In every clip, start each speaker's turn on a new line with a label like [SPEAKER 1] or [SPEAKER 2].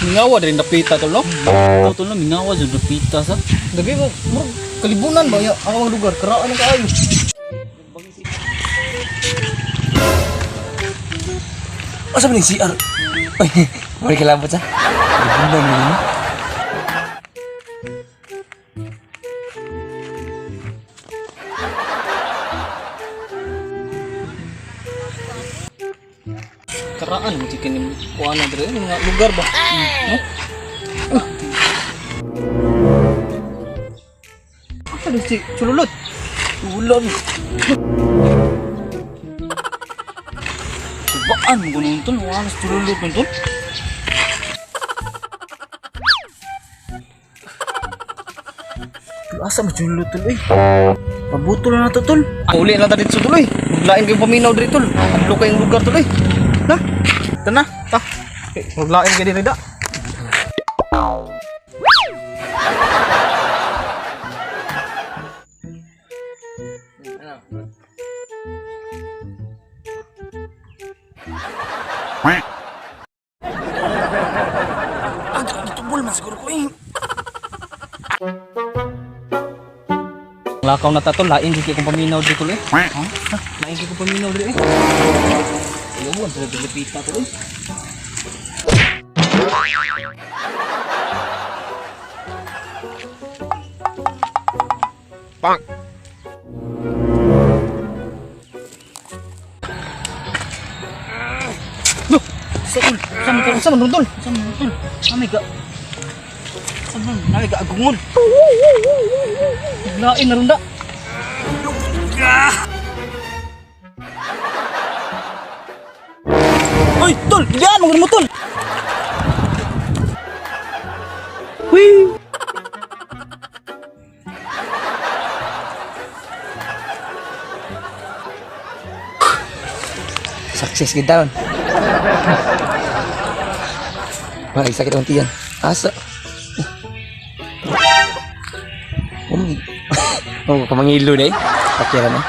[SPEAKER 1] Mingawa diri napita tol, no? Oh, tol, no, mingawa jud napita sa.
[SPEAKER 2] Lagi mo, murag kalibunan ba ya ang mga lugar karaan na kaayo.
[SPEAKER 3] Asa man yung CR? Ay, wala kilabot sa. Libunan mo yun.
[SPEAKER 2] Karaan mo chicken ni kuan na diri mga lugar ba? No? Asa di si Chululot?
[SPEAKER 1] Ulan. Subaan mo ganun tol, wala sa tululot nun tol. Tol, asa mo tululot tol eh? Pabutol na to tol.
[SPEAKER 2] Uli na ta dito tol oy. Maglain kayong paminaw diri tol. Adlo kayong lugar tol oy. Na. Tana, ta. Eh, maglain kay diri da.
[SPEAKER 3] Ah, tubol man siguro ko eh.
[SPEAKER 2] Lakaw na ta tol, lain jud kay kong paminaw diri tol eh. Ha? Lain kay kong paminaw diri eh. Ayaw, ang diri pita tol eh. Bang. Sa tol, sa man tol, sa man tol, sa man tol. Ami ga. Sa man, nami ga agungon. Lain na runda. Uy, tol, diyan mo mo tol. Wee.
[SPEAKER 3] Success gid taon. Wala sakit ang tiyan. Asa. Um. Oh, kamangilo na eh. Pakira na.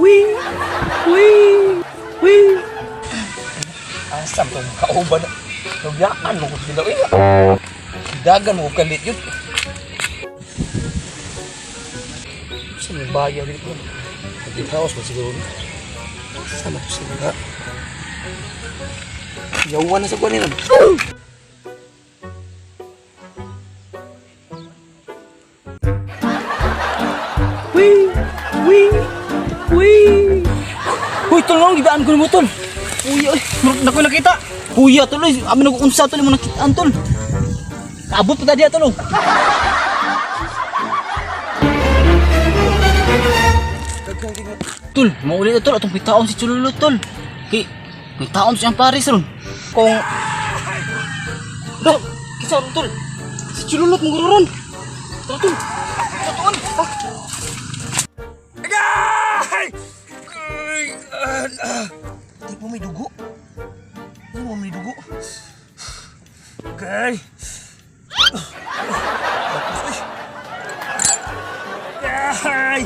[SPEAKER 3] Wee! Wee! Wee! Asa mo kauban na. Nagyaan mo kung sila. Eh. Dagan mo kalit yun. Sa may bayan dito. Nag-house mo siguro. Sama ko sila. Yawan na sa kuwan nila.
[SPEAKER 2] Wee! Wee! Wee! Uy, tol, nang gidaan ko nimo tol. Uy, uy, murag na ko nakita. Kuya tol, uy, amin nag-unsa tol mo nakitaan tol. Kaabot pa ta diya tol. Oh. Tol, mauli na tol atong pitaon si Chululo tol. Kay may taon siyang Paris ron. Kung Do, kisa ron tol. Si Chululot mong ron. Tara tol. Tara tol. Ah.
[SPEAKER 3] Ay! Di po may dugo. Di mo may dugo. Okay. Ay!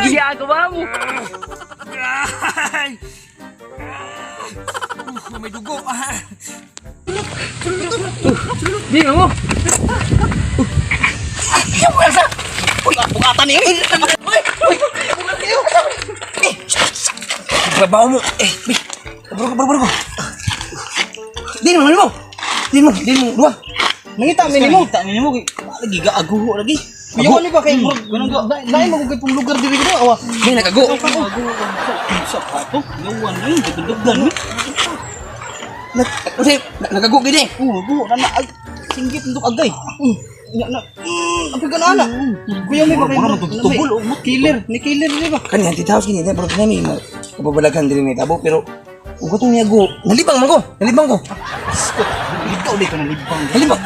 [SPEAKER 2] Ginagawa mo.
[SPEAKER 3] Ay! May dugo.
[SPEAKER 2] Di mo. Bukatan niyo.
[SPEAKER 3] Trabaho mo. Eh, bro, bro, bro, bro. Di mo, di mo. Di mo, di mo, dua.
[SPEAKER 2] Nangita mi nimo. Nangita mi nimo lagi gaaguho lagi. Kuya ni ba kay murag ganun ga. Lain mo kay pong lugar diri ko awa.
[SPEAKER 3] May nagago.
[SPEAKER 2] Aguho. Sa pa to. Yawan ni dagdagan ni.
[SPEAKER 3] Nag, usi, nagago gini.
[SPEAKER 2] Oo, aguho na na. Singgit nindot agay. Nya na. Api ka na ana. Kuya may ba kay
[SPEAKER 1] Mura man tugtugol, oh.
[SPEAKER 2] Killer, ni killer di ba?
[SPEAKER 3] Kani anti house gini, bro, kani may kababalagan diri ni tabo pero ugo tong niyago. Nalibang man ko, nalibang ko.
[SPEAKER 2] Ikaw di ka nalibang.
[SPEAKER 3] Nalibang.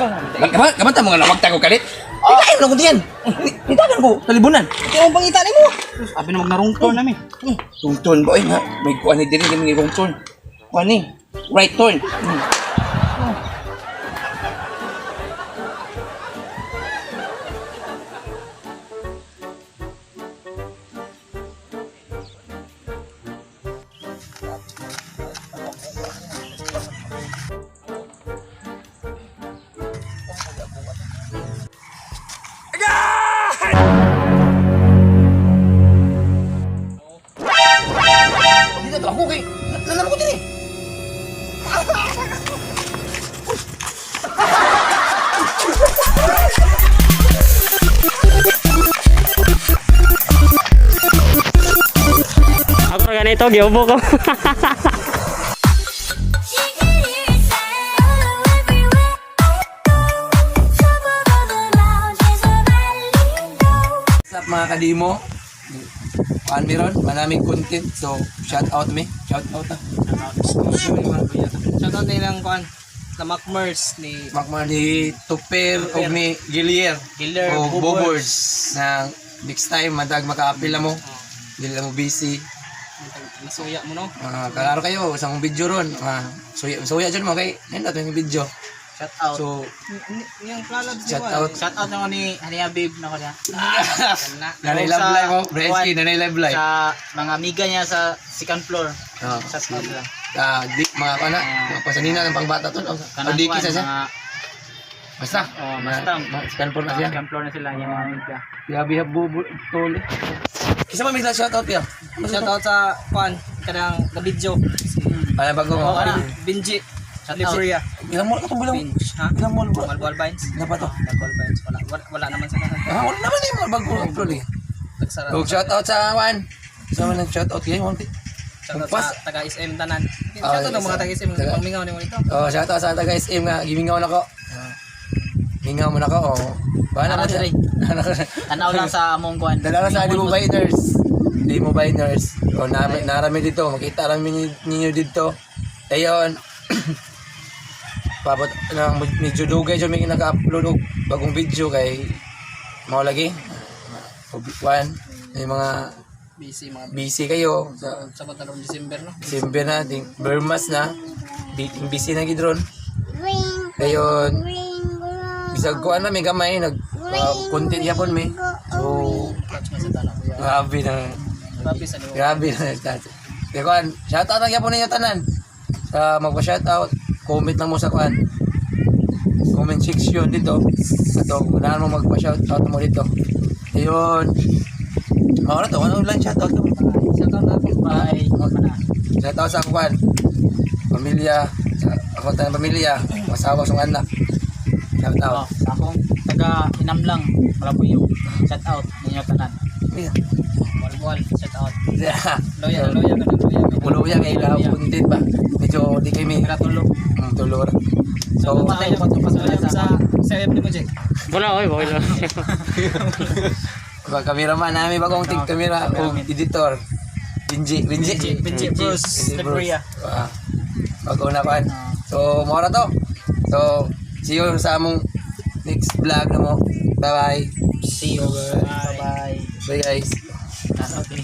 [SPEAKER 3] Kaman kaman ta mga lawag ta ko kalit. Ay, na ko diyan. Nitagan ko talibunan.
[SPEAKER 2] Kaya ang pangita nimo. Abi na magnarungtol nami.
[SPEAKER 3] Tungton ba oy nga may kuan ni diri ni wrong turn. Kuan ni right turn.
[SPEAKER 4] na ito, giubo ko.
[SPEAKER 5] She can hear it sound everywhere I go. Top of all the mountains, a valley low.
[SPEAKER 3] What's up, mga kadimo? Kuan meron, maraming content. So, shout out me. Shout out ah.
[SPEAKER 6] Shoutout nilang kuan na Macmers ni
[SPEAKER 3] Makma ni Tuper o ni Gilier.
[SPEAKER 6] Gilier,
[SPEAKER 3] o
[SPEAKER 6] Bobors.
[SPEAKER 3] Bobors. Na next time madag maka-apil na mo. Dili na mo busy.
[SPEAKER 6] Nasuya mo, no.
[SPEAKER 3] Ah, kalaro kayo sa akong video ron. Ah, suya suya dyan mo kay nindot yung video.
[SPEAKER 2] Shout out.
[SPEAKER 3] So,
[SPEAKER 6] Niyang lalabs ni
[SPEAKER 3] shout
[SPEAKER 6] kuan.
[SPEAKER 3] out.
[SPEAKER 2] Shout out na ko ni Hani Habib na ko niya.
[SPEAKER 3] Nanay love life mo, Brenski, nanay love life.
[SPEAKER 2] Sa mga amiga niya sa second floor.
[SPEAKER 3] Ah,
[SPEAKER 2] Shout out sila.
[SPEAKER 3] ah, di mga kana, mga pasanina ng pangbata to. Oh,
[SPEAKER 2] Kanang
[SPEAKER 3] diki
[SPEAKER 2] kuan,
[SPEAKER 3] sa siya.
[SPEAKER 2] mga
[SPEAKER 3] Basta.
[SPEAKER 2] Oh, basta.
[SPEAKER 3] Second floor na siya.
[SPEAKER 2] Second floor na sila yung mga amiga.
[SPEAKER 3] Yabi hab bubu tol. Isa pa may shout out ya.
[SPEAKER 6] Shoutout sa kuan kanang na video.
[SPEAKER 3] Ay bago mo.
[SPEAKER 6] Oh, kana Benji. Liberia.
[SPEAKER 3] Ilang mall ka to bilang?
[SPEAKER 6] Benj, ha?
[SPEAKER 3] Ilang mall, bro?
[SPEAKER 6] Malbol Vines.
[SPEAKER 3] Ilan pa to?
[SPEAKER 6] Malbol Vines wala. Wala, wala naman sa kanan.
[SPEAKER 3] Ah, wala naman yung mga bago upload eh.
[SPEAKER 6] Tagsara.
[SPEAKER 3] Og shout out sa wan. Sa man shout out kayo.
[SPEAKER 6] Shoutout
[SPEAKER 3] Pas.
[SPEAKER 6] sa taga SM tanan.
[SPEAKER 3] Ah,
[SPEAKER 6] Shoutout ng mga taga SM
[SPEAKER 3] taga-
[SPEAKER 6] pangmingaw nimo dito.
[SPEAKER 3] Oh, shout out sa taga SM nga gimingaw na ko. Ah, Mingaw mo na ko. Oh. Bahala mo
[SPEAKER 2] Tara,
[SPEAKER 3] siya.
[SPEAKER 2] diri. Tanaw lang sa among kuan.
[SPEAKER 3] Dala na sa Limo Biners. Limo Biners. O, narami dito. Makita rami ninyo dito. Ayun. Pabot na medyo dugay dyan may naka-upload og bagong video kay mao lagi. One, may mga
[SPEAKER 6] Busy mga
[SPEAKER 3] busy kayo sa
[SPEAKER 6] sa patalong December, no.
[SPEAKER 3] December na, ding Burmas na, busy na gid ron.
[SPEAKER 5] Ring,
[SPEAKER 3] Ayun,
[SPEAKER 5] ring, ring.
[SPEAKER 3] bisag kuan na may gamay nag content yapon mi. So,
[SPEAKER 6] Clutch man sa tanan kuya.
[SPEAKER 3] grabe na.
[SPEAKER 6] Grabe sa nimo.
[SPEAKER 3] Grabe na. Kaya kuan, shout out lang yapon ninyo tanan. Sa magpa-shout out, comment lang mo sa kuan. Comment section dito. Ato, unahan mo magpa-shout out mo dito. Ayun. Mao na to, ano lang shout out to?
[SPEAKER 6] Shoutout na.
[SPEAKER 2] Bye.
[SPEAKER 3] Shout out sa kuan. Pamilya, sa akong tanang pamilya, asawa sa anak. Shout
[SPEAKER 2] Oh,
[SPEAKER 3] out.
[SPEAKER 2] sa akong taga Inamlang, Malabuyo. Shout out ninyo tanan.
[SPEAKER 3] Yeah.
[SPEAKER 6] Malbol, shoutout.
[SPEAKER 3] Yeah.
[SPEAKER 6] Loya, loya ka loya.
[SPEAKER 3] Muluya kay lahat content ba. Medyo di kami
[SPEAKER 6] Mira tulo.
[SPEAKER 3] Tulo ra. So,
[SPEAKER 2] Patay ko
[SPEAKER 6] Sa FB mo, Jake.
[SPEAKER 4] Wala, oy, wala.
[SPEAKER 3] Ba cameraman namin bagong tig camera o editor. Benji, Benji.
[SPEAKER 6] Benji Bruce
[SPEAKER 3] Benji Bruce.
[SPEAKER 6] Liberia.
[SPEAKER 3] Ah, bago na pan. So, mao ra to. So, see you sa among next vlog na mo. Bye-bye.
[SPEAKER 2] See you. Bye-bye.
[SPEAKER 3] Bye guys.
[SPEAKER 2] Okay.